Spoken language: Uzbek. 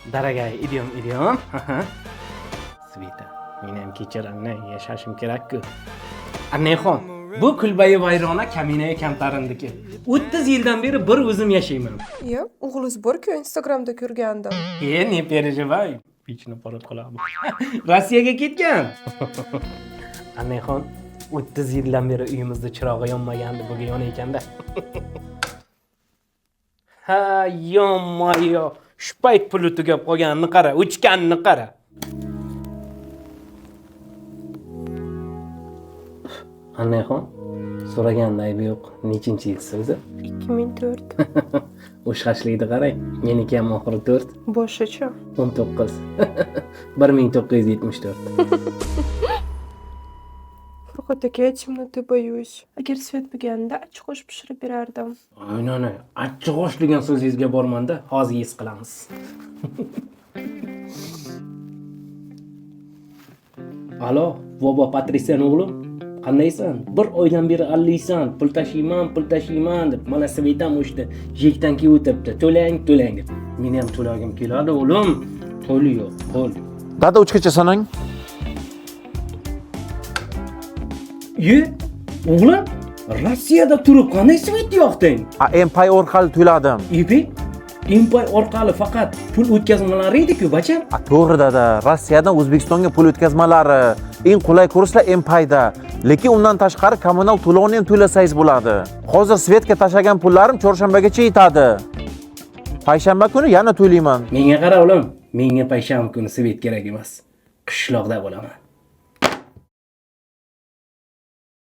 Дорогая, идем, идем. Sveta, meni ham kechir, anne, yashashim kerak-ku. Annexon, bu kulbayi vayrona kaminayi kamtarindiki. 30 yildan beri bir o'zim yashayman. Iya, o'g'lingiz bor-ku, Instagramda ko'rgandim. E, не переживай. Pechni pora qiladi. Rossiyaga ketgan. Annexon, 30 yildan beri uyimizda chirog'i yonmagandi, bugun yonayotganda. Ha, yo-moyo. Shu payt puli tugab qolganini qara, o'chganini qara. Annexon, so'raganda aybi yo'q. Nechinchi yilsiz o'zi? 2004. O'xshashlikni qarang. Meniki ham oxiri 4. Boshichi. 19. 1974. Furqat aka, я темноты боюсь. Agar свет bo'lganida achchiq osh pishirib berardim. Aynan, achchiq osh degan so'zingizga bormanda, hozir yes qilamiz. Alo, Vobo Patrisiyan o'g'lim, qandaysan? Bir oydan beri allaysan, pul tashiyman, pul tashiyman deb. Mana Svetam o'shda jekdan keyin o'tiribdi. To'lang, to'lang deb. Meni ham to'lagim keladi, o'g'lim. Pul yo'q, pul. Dada, uchgacha sanang. Ye, o'g'lim, Rossiyada turib qanday svet yoqding? A, Mpay orqali to'ladim. Ibi, Impay orqali faqat pul o'tkazmalari edi-ku, bacham. A, to'g'ri dada, Rossiyadan O'zbekistonga pul o'tkazmalari eng qulay kurslar Mpayda. Lekin undan tashqari kommunal to'lovni ham to'lasangiz bo'ladi. Hozir svetga tashlagan pullarim chorshanbagacha yetadi. Payshanba kuni yana to'layman. Menga qara o'g'lim, menga payshanba kuni svet kerak emas. Qishloqda bo'laman.